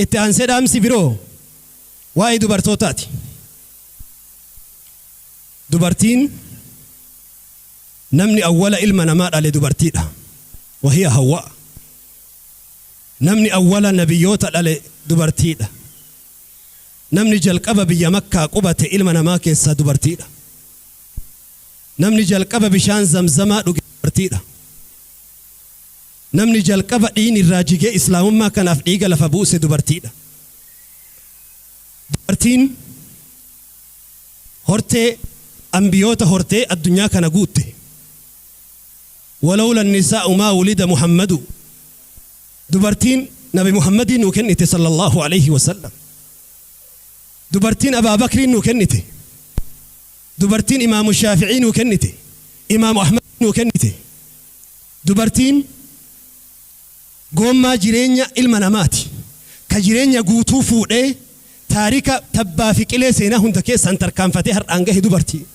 Itti aansee dhaamsi biroo waa'ee dubartootaati. Dubartiin namni awwala ilma namaa dhale dubartiidha. Wahiya Hawwaa. Namni awwala nabiyyoota dhale dubartiidha. Namni jalqaba biyya Makkaa qubate ilma namaa keessaa dubartiidha. Namni jalqaba bishaan Zamzamaa dhuge dubartiidha. Namni jalqaba dhiigni irraa jigee Islaamummaa kanaaf dhiiga lafa buuse dubartiidha. Dubartiin hortee anbiyoota hortee addunyaa kana guutte. Walawla nisaa'u maa wulida Muhammadu. Dubartiin Nabi Muhammadii nuu kennite sallallahu alayhi wasallam. Dubartiin Abaa Bakrii nuu kennite. Dubartiin Imaamu Shaafi'ii nuu kennite. Imaamu Ahmad nuu kennite. Dubartiin goommaa jireenya ilma namaati. Ka jireenya guutuu fuudhee taarika tabbaa fi qilee seenaa hunda keessaan tarkaanfatee har'aan gahe dubartii.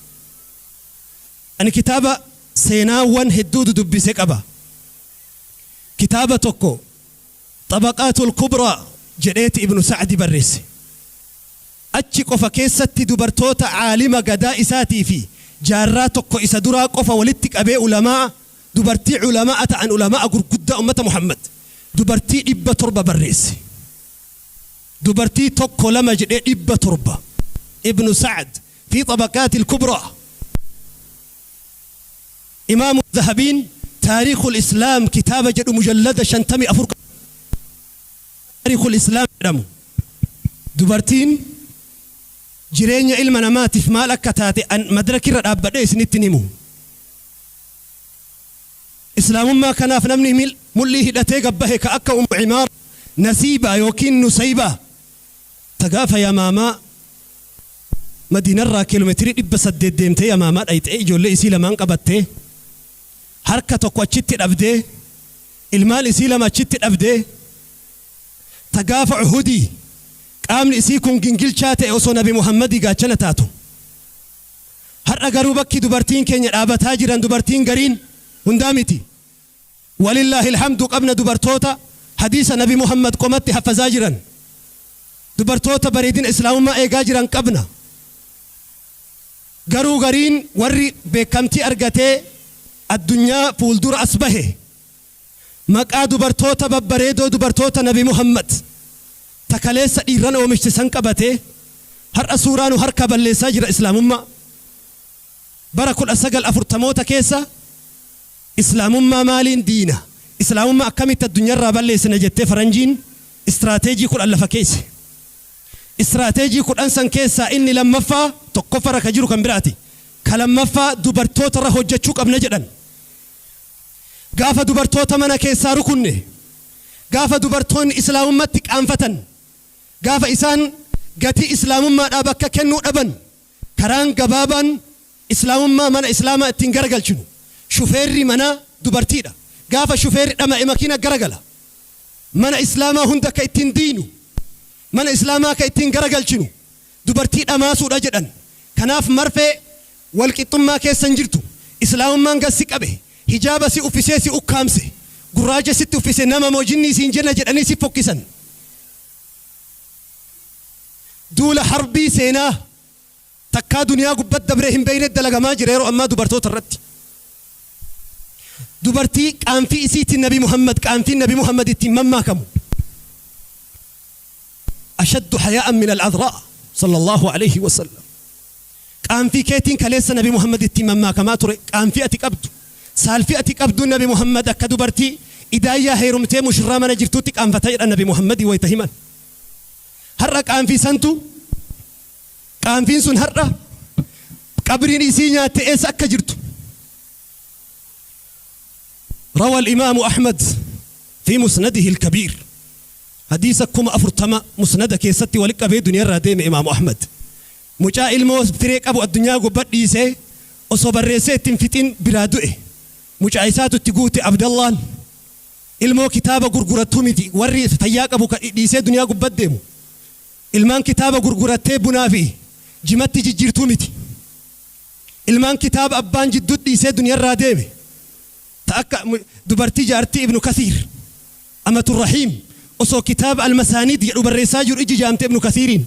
Ani kitaaba seenaawwan hedduu dudubbise qaba. Kitaaba tokko Xabaqaatul Kubraa jedheeti Ibnu Sa'di barreesse. Achi qofa keessatti dubartoota aalima gadaa isaatii fi jaarraa tokko isa duraa qofa walitti qabee ulamaa'a dubartii ulamaa'a ta'an ulamaa'a gurguddaa ummata Muhammad dubartii 700 barreesse. Dubartii tokko lama jedhee 700 Ibnu Sa'd fi Xabaqaatil Kubraa. Imaamu Zahabiin Taariikhul Islaam kitaaba jedhu mujallada 54 Taariikhul Islaam jedhamu. Dubartiin jireenya ilma namaatiif maal akka taate an madrakirra dhaabbadhee isinitti hin himu. Islaamummaa kanaaf namni mul'ii hidhatee gabbahe ka akka Ummu Cimaara, Nasiibaa yookiin Nusaybaa ta gaafa Yamaamaa Madiinarraa kiiloomeetirii 800 deemtee Yamaamaa dhayxee ijoollee isii lamaan qabattee harka tokko achitti dhabdee ilmaan isii lama achitti dhabdee ta gaafa Uhudii qaamni isii kun gingilchaa ta'e osoo Nabi Muhammadii gaachana taatu. Har'a garuu bakki dubartiin keenya dhaabataa jiran dubartiin gariin hundaa miti. Walillaahi alhamdu qabna dubartoota hadiisa Nabi Muhammad qomatti haffazaa jiran. Dubartoota bareedina Islaamummaa eegaa jiran qabna. Garuu gariin warri beekamtii argatee addunyaa fuuldura as bahe maqaa dubartoota babbareedoo dubartoota Nabi Muhammad ta kaleessa dhiirran oomishte san qabatee har'a suuraa nu harkaa balleessaa jira Islaamummaa. Bara 1940moota keessa Islaamummaa maaliin diina? Islaamummaa akkamitti addunyarraa balleessina jettee faranjiin istiraateejii 10 lafa keesse. Istiraateejii 10 san keessaa inni lammaffaa tokkoffarra ka jiru kan biraati. Ka lammaffaa dubartootarra hojjechuu qabna jedhan. Gaafa dubartoota mana keessaa rukunne, gaafa dubartoonni Islaamummatti qaanfatan, gaafa isaan gatii Islaamummaadhaa bakka kennuu dhaban, karaan gabaabaan Islaamummaa mana Islaamaa ittiin garagalchinu shufeerri manaa dubartiidha. Gaafa shufeerri dhama'e makiina garagala. Mana Islaamaa hunda ka ittiin diinu, mana Islaamaa ka ittiin garagalchinu dubartii dhamaasuudha jedhan. Kanaaf marfee wal qixxummaa keessa hin jirtu. Islaamummaan gad si qabe, hijaaba si uffisee si ukkaamse, gurraacha sitti uffise nama moo jinnii siin jenna jedhanii si fokkisan. Duula harbii seenaa takkaa duniyaa gubbat dabree hin beeyne dalagamaa jira yeroo ammaa dubartoota irratti. Dubartii qaanfii isiitiin Nabi Muhammad qaanfiin Nabi Muhammad ittiin mammaakamu. Ashaddu hayaa'an min al-adraa sallallahu alayhi wa sallam. Qaanfii keetiin kaleessa Nabi Muhammad ittiin mammaakamaa ture qaanfii ati qabdu. Saalfii ati qabdu Nabi Muhammad akka dubartii idaayyaa heerumtee mushurraa mana jirtuutti qaanfata jedhan Nabi Muhammadii wayita himan. Har'a qaanfii santu Qaanfiin sun har'a qabriin isii nyaatte eessa akka jirtu. Rawa al-Imaamu Ahmad fi musnadihi al-kabiir. Hadiisa 40,000 musnada keessatti wali qabee duniyarraa deeme Imaamu Ahmad. Mucaa ilmoo firee qabu addunyaa gubba dhiisee osoo barreessee itti hin fixin biraa du'e. Mucaa isaatu itti guute Abdallaan. Ilmoo kitaaba gurgurattu miti warri fayyaa qabu ka dhiisee duniyaa gubbat deemu. Ilmaan kitaaba gurgurattee bunaa fi jimatti jijjiirtuu miti. Ilmaan kitaaba abbaan jiddut dhiisee duniyarraa deeme ta akka dubartii jaartii Ibnu Kathiir, Amaturrahiim, Osoo kitaaba Almasaaniid jedhu barreessaa jiru ijji jaamte Ibnu Kasiiriin.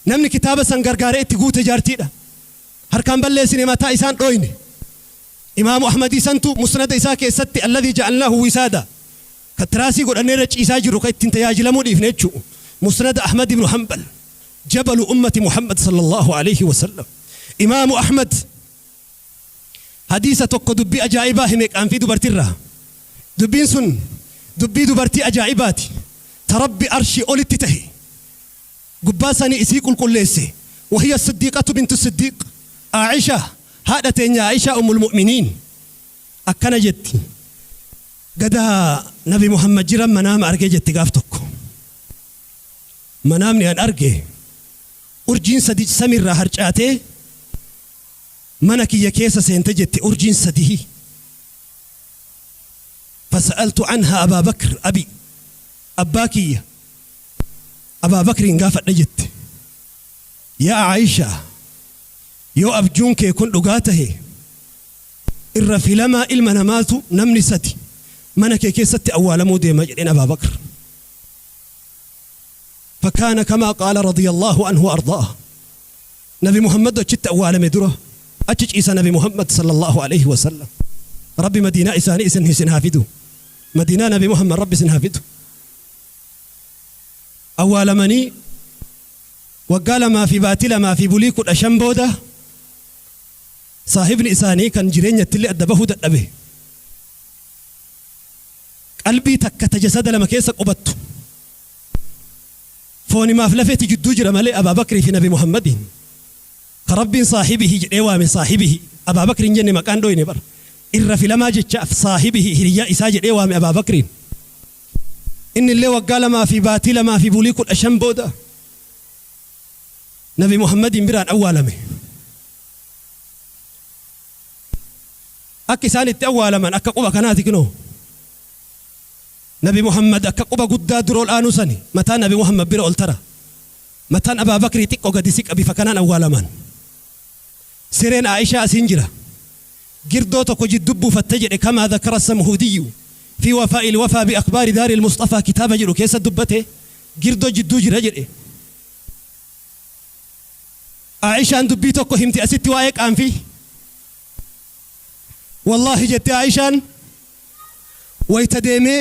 Namni kitaaba san gargaaree itti guute jaartiidha. Harkaan balleessine mataa isaan dhooyne. Imaamu Ahmadii santu musnada isaa keessatti alladhii ja'alnaahu wisaada ka tiraasii godhannee irra ciisaa jirru ka ittiin tajaajilamuu dhiifne jechuu Musnada Ahmad ibnu Hanbal jabalu ummati Muhammad sallallahu alayhi wasallam. Imaamu Ahmad hadiisa tokko dubbii ajaa'ibaa hime qaanfii dubartirraa. Dubbiin sun dubbii dubartii ajaa'ibaati ta Rabbi arshii olitti tahe gubbaa sanii isii qulqulleesse wahiya siddiiqatu bintu siddiiq Aa'isha haadha teenya Aa'isha ummul mu'miniin akkana jetti gada nabi Muhammad jiran manaama arge jetti gaaf tokko manaamni an arge urjiin sadi samiirraa harcaatee mana kiyya keessa seente jette urjiin sadihi fasa'altu anha Abaa Bakr abi abbaa kiyya Abaa Bakriin gaafadhe jette. Yaa Aayishaa yoo abjuun kee kun dhugaa tahe irra filamaa ilma namaatu namni sadi mana kee keessatti awwaalamuu deema jedheen Abaa Bakr. Fakaana kamaa qaala radiyallaahu anhu wa ardaah. Nabi Muhammadu achitti awwaalame dura achi ciisa Nabi Muhammad sallallahu alaihi wasallam. Rabbi Madiinaa isaanii isin isin haa fidu. Madiinaa Nabi Muhammad Rabbi isin haa fidu. Awwaalamanii waggaa 2 fi baatii 2 fi bulii 15 booda saahibni isaanii kan jireenyattillee adda bahuu dadhabe qalbii takka ta jasada lama keessa qubattu foonimaaf lafeeti jidduu jira malee Abaa Bakrii fi Nabi Muhammadiin ka Rabbiin saahibihi jedhee waame saahibihi Abaa Bakriin jenne maqaan dhooyne bar irra filamaa jechaaf saahibihi hiriyyaa isaa jedhee waame Abaa Bakriin. Innillee waggaa 2 fi baatii 2 fi bulii 15 booda Nabi Muhammadiin biraan awwaalame. Akka isaan itti awwaalaman akka quba kanaati kinoo. Nabi Muhammad akka quba guddaa dura ol aanu sani mataan Nabi Muhammad bira ol tara. Mataan Abaa Bakrii xiqqo gadi siqa bifa kanaan awwaalaman. Sireen Aa'ishaa asiin jira. Girdoo tokko jiddu buufatte jedhe kamaa dhakara Samhuudiyyu fii wafaa'il wafaa bi akhbaari daaril Musxafaa kitaaba jedhu keessa dubbate girdoo jidduu jira jedhe. Aa'ishaan dubbii tokko himti asitti waa'ee qaanfii. Wallaahi jette Aa'ishaan wayta deemee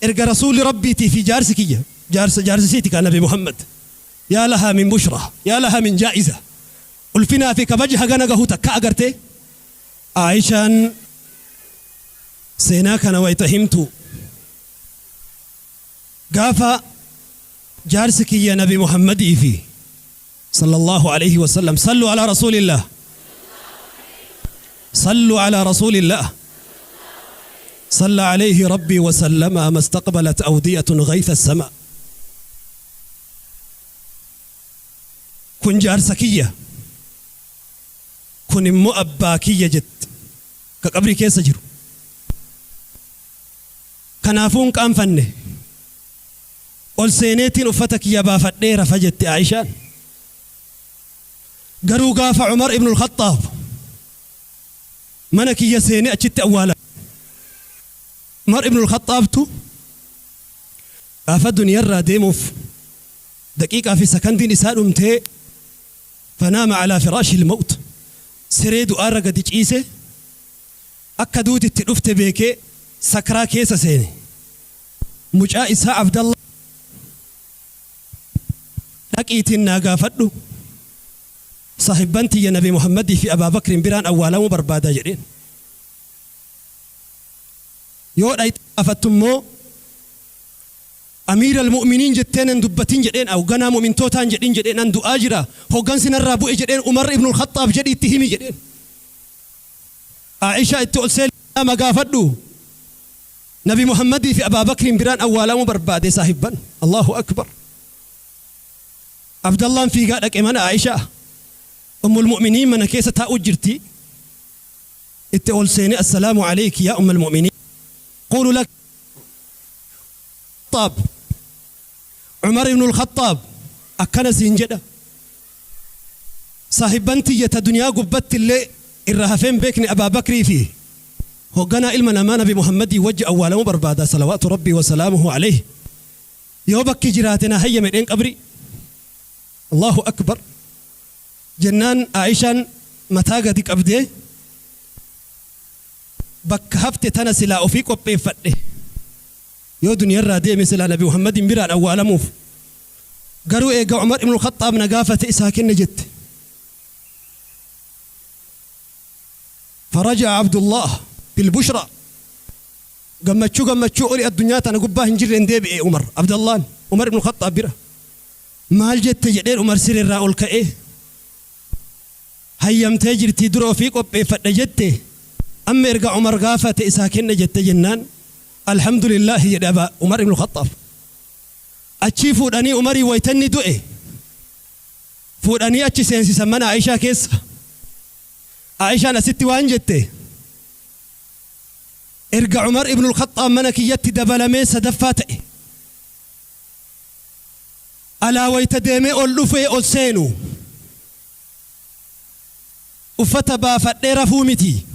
erga Rasuulli Rabbiitii fi jaarsi kiyya jaarsa jaarsa isiiti kaa Nabi Muhammad yaa lahaa min bushraa yaa lahaa min jaa'iza Ulfinaa fi kabaja hagana gahu takkaa agartee? Aa'ishaan seenaa kana wayta himtu, Gaafa jaarsi kiyya Nabi Muhammadii fi Sallallaahu aleyhi wa sallam Salluu alaa Rasuulillaah Salluu alaa Rasuulillaah Salla aleyhi Rabbii wa sallama mastaqbalat awdiyatun ghaytha samaa Kun jaarsa kiyya, kun immoo abbaa kiyya jetti, ka qabrii keessa jiru. Kanaafuu hin qaanfanne. Ol seeneetiin uffata kiyya baafadhee rafa jetti Aa'ishaan. Garuu gaafa Umar ibnul Khaxxaab mana kiyya seenee achitti awwaalame. Umar ibnul Khaxxaabtu gaafa duniyarraa deemuuf Daqiiqaa fi sakandiin isaa dhumtee fanaama alaa firaashil mawt siree du'aarra gadi ciise akka duuti itti dhufte beekee sakraa keessa seene. Mucaa isaa Abdallaa dhaqiitiin naa gaafadhu saahibban tiyya Nabi Muhammadii fi Abaa Bakriin biraan awwaalamuu barbaada jedheen. Yoo dhayxee gaafattu immoo Amiiral mu'miniin jettee nan dubbatin jedheen hogganaa mu'mintootaa hin jedhin jedheen an du'aa jira hoggansi narraa bu'e jedheen Umar ibnul Khaxxaab jedhii itti himi jedheen. Aa'ishaa itti ol seeni nama gaafadhu Nabi Muhammadii fi Abaa Bakriin biraan awwaalamuu barbaade saahibban. Allahu Akbar. Abdallaan fiigaa dhaqe mana Aa'ishaa. Ummul mu'miniin mana keessa taa'uu jirti. Itti ol seenee assalaamu aleyki yaa ummal mu'miniin. Quulu lak Khaxxaab Umar ibnul Khaxxaab akkana siin jedha Saahibban tiyya ta duniyaa gubbatti illee irraa hafee hin beekne Abaa Bakrii fi hogganaa ilma namaa Nabi Muhammadii wajji awwaalamuu barbaada salawaatu Rabbii wa salaamuhu aleyhi. Yoo bakki jiraate na hayyame dheen qabri. Allahu akbar. Jennaan Aishaan mataa gadi qabdee, bakka hafte tana silaa ofii qopheeffadhe, yoo duniyarraa deeme silaa Nabi Muhammadin biraan awwaalamuuf, garuu eega Umar ibn Khaxxaab na gaafate isaa kenne jette. فرجع عبد الله بالبشرى. Gammachuu gammachuu oli addunyaa tana gubbaa hin jirreen deebi'e Umar Abdallaan Umar ibn Khaxxaab bira. Maal jette jedheen. Umar sirrirraa ol ka'ee, hayyamtee jirtii, dura ofii qopheeffadhe jette, amma erga Umar gaafate isaa kenne jette jennaan, alhamdulillaahi jedhe aba Umar ibn Khaxxaab. Achii fuudhanii Umarii waytanni du'e fuudhanii achi seensisan mana Aishaa keessa. Aishaan asitti waan jette, erga Umar ibn Khaxxaab mana kiyyatti dabalamee sadaffaa ta'e, alaa wayta deemee ol dhufee ol seenu uffata baafadhee rafuu miti,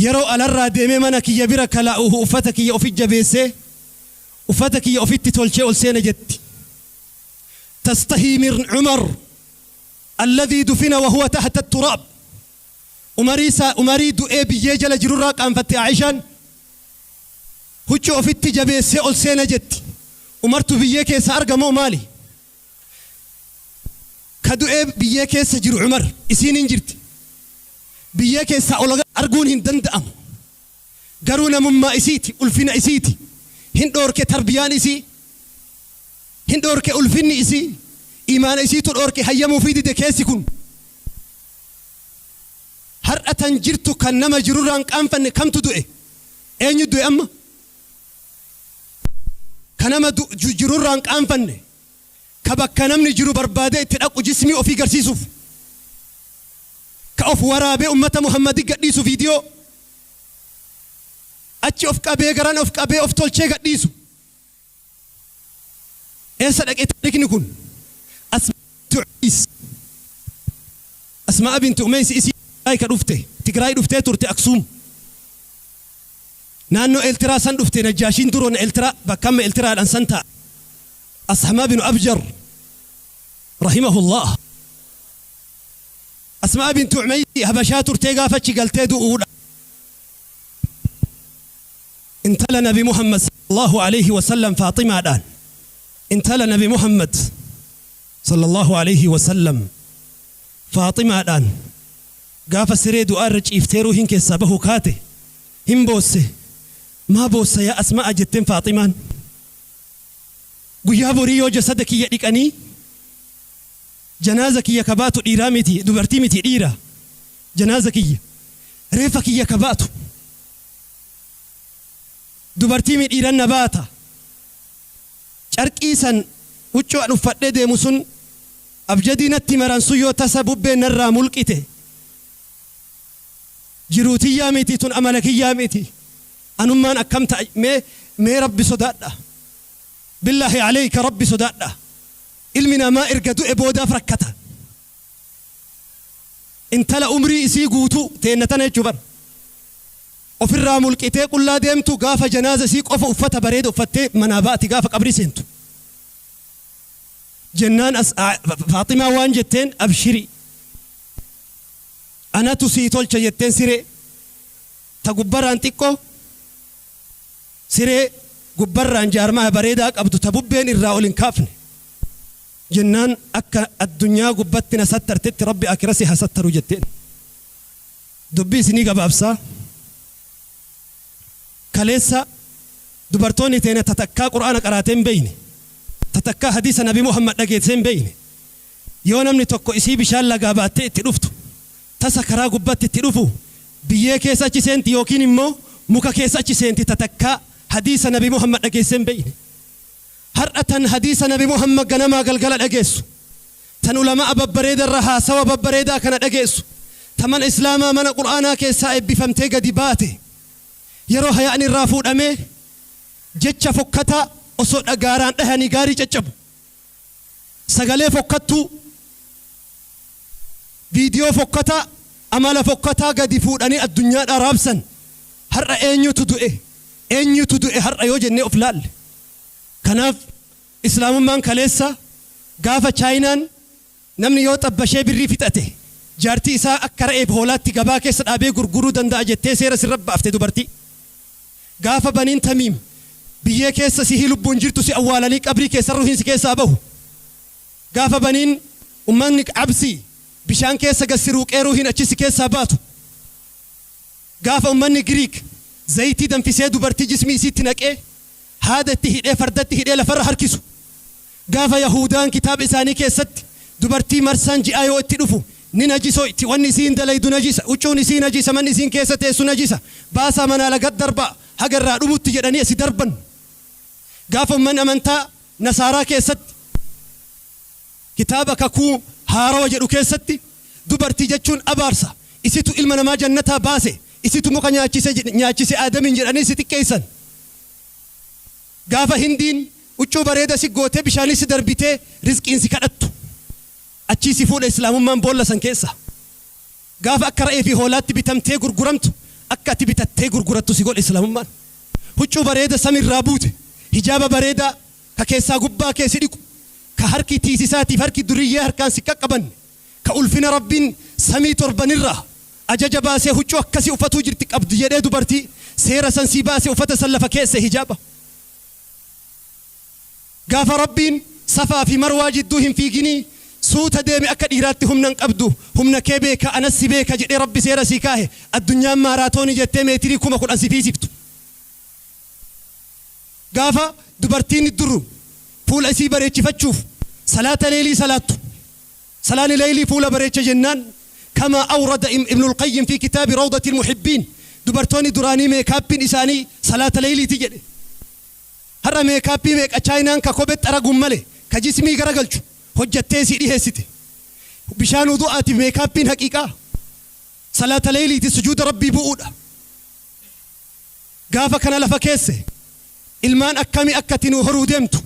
yeroo alarraa deemee mana kiyya bira kalaa'uhu uffata kiyya ofi jabeessee, uffata kiyya ofitti tolchee ol seena jetti. تستحي من عمر الذي دفن وهو تحت التراب. Umarii isaa, Umarii du'ee biyyee jala jirurraa qaanfatte Aishaan. Huccuu ofitti jabeessee ol seena jetti. Umartu biyyee keessa argamoo maali? Ka du'ee biyyee keessa jiru Umar, isiin hin jirti. Biyyee keessaa ol arguun hin danda'amu. Garuu namummaa isiiti, ulfina isiiti hin dhoorke, tarbiyaan isii hin dhoorke, ulfinni isii, imaana isiitu dhoorke, hayyamuufii dide keessi kun. Har'a tan jirtu kan nama jirurraan qaanfanne kamtu du'e? Eenyu du'e amma ka nama jirurraan qaanfanne, ka bakka namni jiru barbaadee itti dhaqu jismii ofii garsiisuuf, ka of waraabee ummata Muhammadii gadhiisu, viidiyoo achi of qabee, garan of qabee, of tolchee gadhiisu? Eessa dhaqee taarikni kun? Asmaa binti Umeys isii ka dhufte Tigraay dhuftee turte. Aksuum naannoo Eeltiraa san dhufte. Najjaashiin duroon Eeltiraa bakka amma Eeltiraadhaan san ta'a. Ashamaa binu Abjar رحمه الله. Asmaa binti Umeys Habashaa turtee gaafachi galtee du'uudha. Intala Nabi Muhammad صلى الله عليه وسلم Faaximaadhaan, intala Nabi Muhammad صلى الله عليه وسلم Faaximaadhaan, gaafa siree du'aa irra ciiftee ruuhin keessaa bahu kaate hin boosse. Maa boossa yaa Asma'a jetteen Faaximaan. Guyyaa borii yoo jasada kiyya dhiqanii janaaza kiyya kabaatu dhiiraa miti, dubartii miti, dhiira. Janaaza kiyya, reefa kiyya kabaatu dubartii mi dhiiran na baata? Carqii san, huccuu an uffadhee deemu sun, abjadii natti maran sun yoo tasa bubbeen narraa mulqite, jiruu tiyyaa miti tun, amala kiyyaa miti, anummaan akkam ta'a? Mee mee Rabbi sodaadha. بالله عليك Rabbi sodaadha. Ilmi namaa erga du'e boodaaf rakkata. Intala umrii isii guutuu teenna tana jechuu bar ofirraa mulqitee qullaa deemtu, gaafa janaaza isii qofa uffata bareeda uffattee manaa baati, gaafa qabrii seentu. Jennaan as Faaximaa waan jetteen, abshiri, anatu sii tolcha jetteen. Siree ta gubbarraan xiqqoo, siree gubbarraan jaarmaa bareedaa qabdu, ta bubbeen irraa ol hin kaafne. Jennaan, akka addunyaa gubbatti na sattartetti Rabbi akira si haa sattaru jetteen. Dubbii isinii gabaabsaa, kaleessa dubartoonni teena tatakkaa Qur'aana qaraateen hin beeyne, tatakkaa hadiisa Nabi Muhammad dhageessee hin beeyne, yoo namni tokko isii bishaan lagaa baattee itti dhuftu, tasa karaa gubbatti itti dhufu, biyyee keessa achi seenti yookiin immoo muka keessa achi seenti, tatakkaa hadiisa Nabi Muhammad dhageessee hin beeyne. Har'a tan hadiisa Nabi Muhammad ganamaa galgala dhageessu, tan ulamaa babbareeda irra haasawa babbareedaa kana dhageessu, ta mana Islaamaa, mana Qur'aanaa keessaa eebbifamtee gadi baate, yeroo hayaan irraa fuudhamee jecha fokkataa osoo dhagaaraan dhahanii gaarii caccabu, sagalee fokkattuu, viidiyoo fokkataa, amala fokkataa gadi fuudhanii addunyaadhaa raabsan, har'a eenyutu du'e? Eenyutu du'e har'a yoo jennee of laalle? Kanaaf Islaamummaan kaleessa gaafa Chaayinaan namni yoo xabbashee birrii fixate jaartii isaa akka re'eef hoolaatti gabaa keessa dhaabee gurguruu danda'a jettee seera sirra baafte dubartii. Gaafa Baniin Tamiim biyyee keessa sihii lubbuun jirtu si awwaalanii qabrii keessa ruhiin si keessaa bahu. Gaafa Baniin ummanni Absii bishaan keessa gad si ruuqee ruhiin achi si keessaa baatu. Gaafa ummanni Giriik zayitii danfisee dubartii jismii isiitti naqee haada itti hidhee fardatti hidhee lafarra harkisu. Gaafa Yahuudaan kitaaba isaanii keessatti dubartii marsaan ji'aa yoo itti dhufu ni najisoyti, wanni isiin dalaydu najisa, huccuun isii najisa, manni isiin keessa teessu najisa, baasaa manaa lagat darbaa haga irraa dhumutti jedhanii asi darban. Gaafa ummanni amantaa Nasaaraa keessatti kitaaba Kakuu Haarawa jedhu keessatti dubartii jechuun abaarsa, isitu ilma namaa jannataa baase, isitu muka nyaachise Aadamiin jedhanii si xiqqeessan. Gaafa Hindiin huccuu bareeda si gootee bishaanis si darbitee rizqiin si kadhattu, achii si fuudhe Islaamummaan boolla san keessa. Gaafa akka re'ee fi hoolaatti bitamtee gurguramtu akka ati bitattee gurgurattu si godhe Islaamummaan. Huccuu bareeda samiirraa buute, hijaaba bareedaa ka keessaa gubbaa kee si dhiqu, ka harki tiisisaatiif harki duriyyee harkaan si qaqqabanne, ka ulfina Rabbiin samii torbanirraa ajaja baasee huccuu akkasii uffatuu jirti qabdi jedhee dubartii seera san sii baase uffata san lafa keesse hijaaba. Gaafa Rabbiin Safaa fi Marwaa jidduu hin fiiginii suuta deemi akka dhiiraatti humna hin qabdu, humna kee beeka anas si beeka jedhee Rabbi seera sii kaahe, addunyaan maaraatoonii jettee meetirii 10,000 si fiisiftu. Gaafa dubartiin duru fuula isii bareechifachuuf salaata leeylii salaattu, salaanni leeylii fuula bareecha jennaan, كما أورد ابن القيم في كتاب روضة المحبين, dubartoonni duraanii makeupiin isaanii salaata leeyliiti jedhe. Har'a makeupii meeqa Chaayinaan ka kophee xaraguun malee ka jismii garagalchu hojjattee sii dhiheessite. Bishaan wudu'aatiif makeupiin haqiiqaa salaata leeyliiti, sujuuda Rabbii bu'uudha. Gaafa kana lafa keesse ilmaan akkamii akka ati nuu horuu deemtu,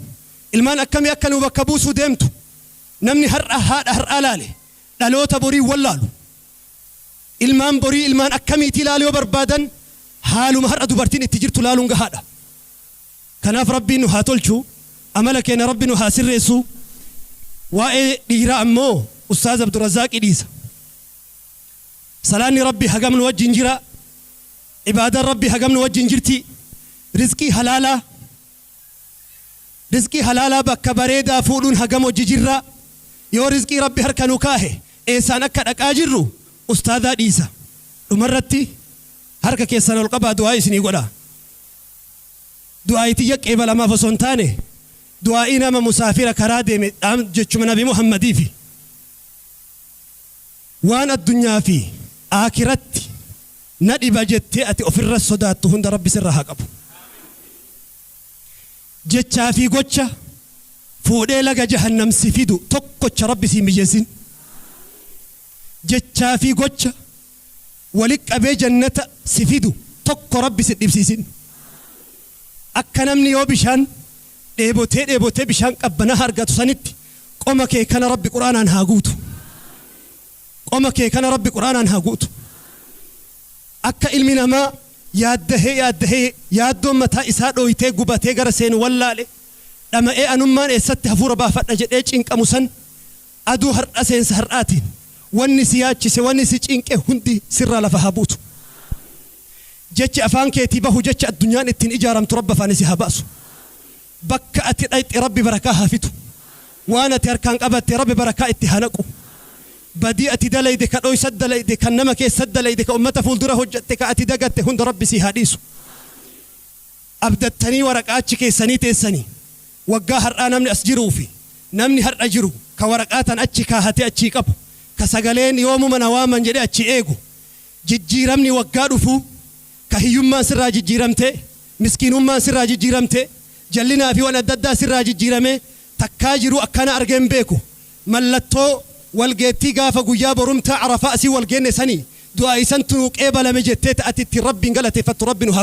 ilmaan akkamii akka nuu bakka buusuu deemtu, namni har'a haadha har'aa laale dhaloota borii wallaalu. Ilmaan borii ilmaan akkamiitii ilaaluu yoo barbaadan haaluma har'a dubartiin itti jirtu laaluun gahaadha. Kanaaf Rabbiin nu haa tolchu, amala keenya Rabbi nu haa sirreessu. Waa'ee dhiiraa ammoo Ustaaz Abdurrazaaqii dhiisa. Salaanni Rabbi hagam nu wajjin jira, ibaadaan Rabbi hagam nu wajjin jirti, rizqii halaalaa bakka bareedaa fuudhuun hagam hojii jirra, yoo rizqii Rabbi harka nu kaahe eessaan akka dhaqaa jirru ustaadaa dhiisa. Dhumarratti harka keessan ol qabaa, du'aa isinii godha. Du'aa tiyya qeebalamaaf osoo hin taane, du'aa'ii nama musaafira karaa deeme jechuma Nabi Muhammadiifi. Waan addunyaa fi aakiratti na dhiba jettee ati ofirra sodaattu hunda Rabbi sirra haa qabu. Jechaa fi gocha fuudhee laga jahannam si fidu tokkocha Rabbi si mijeessin. Jechaa fi gocha walit qabee jannata si fidu tokko Rabbi si dhibsiisin. Akka namni yoo bishaan dheebotee dheebotee bishaan qabbanaa argatu sanitti qoma kee kana Rabbi Quraanaan haa guutu. Qoma kee kana Rabbi Quraanaan haa guutu. Akka ilmi namaa yaaddahee yaaddahee yaaddoon mataa isaa dhooytee gubatee gara seenu wallaale, dhama'ee anummaan eessatti hafuura baafadha jedhee cinqamu san, aduu har'a seensa har'aatiin wanni si yaachise, wanni si cinqe hundi sirraa lafa haa buutu. Jechi afaan keetii bahu jecha addunyaan ittiin ijaaramtu Rabba afaan si haa baasu. Bakka ati dhayxe Rabbi barakaa haa fidu. Waan ati harkaan qabatte Rabbi barakaa itti haa naqu. Badii ati dalayde, ka dhoysa dalayde, kan nama keessa dalayde, ka ummata fuuldura hojjatte, ka ati dagatte hunda Rabbi si haa dhiisu. Abdattanii waraqaa achi keessanii teessanii waggaa har'aa namni as jiruu fi namni har'a jiru ka waraqaa tan achi kaahatee achii qabu, ka sagaleen yoomuma na waaman jedhee achi eegu, jijjiiramni waggaa dhufuu ka hiyyummaan sirraa jijjiiramte, miskiinummaan sirraa jijjiiramte, jallinaa fi waan adda addaa sirraa jijjiirame takkaa jiru akkana argeen beeku, mallattoo walgeettii gaafa guyyaa borumtaa Arafaa asii walgeenne sanii du'aa isantu nuu qeebalame jettee ta'ati ittiin Rabbiin galateeffattu Rabbi nu haa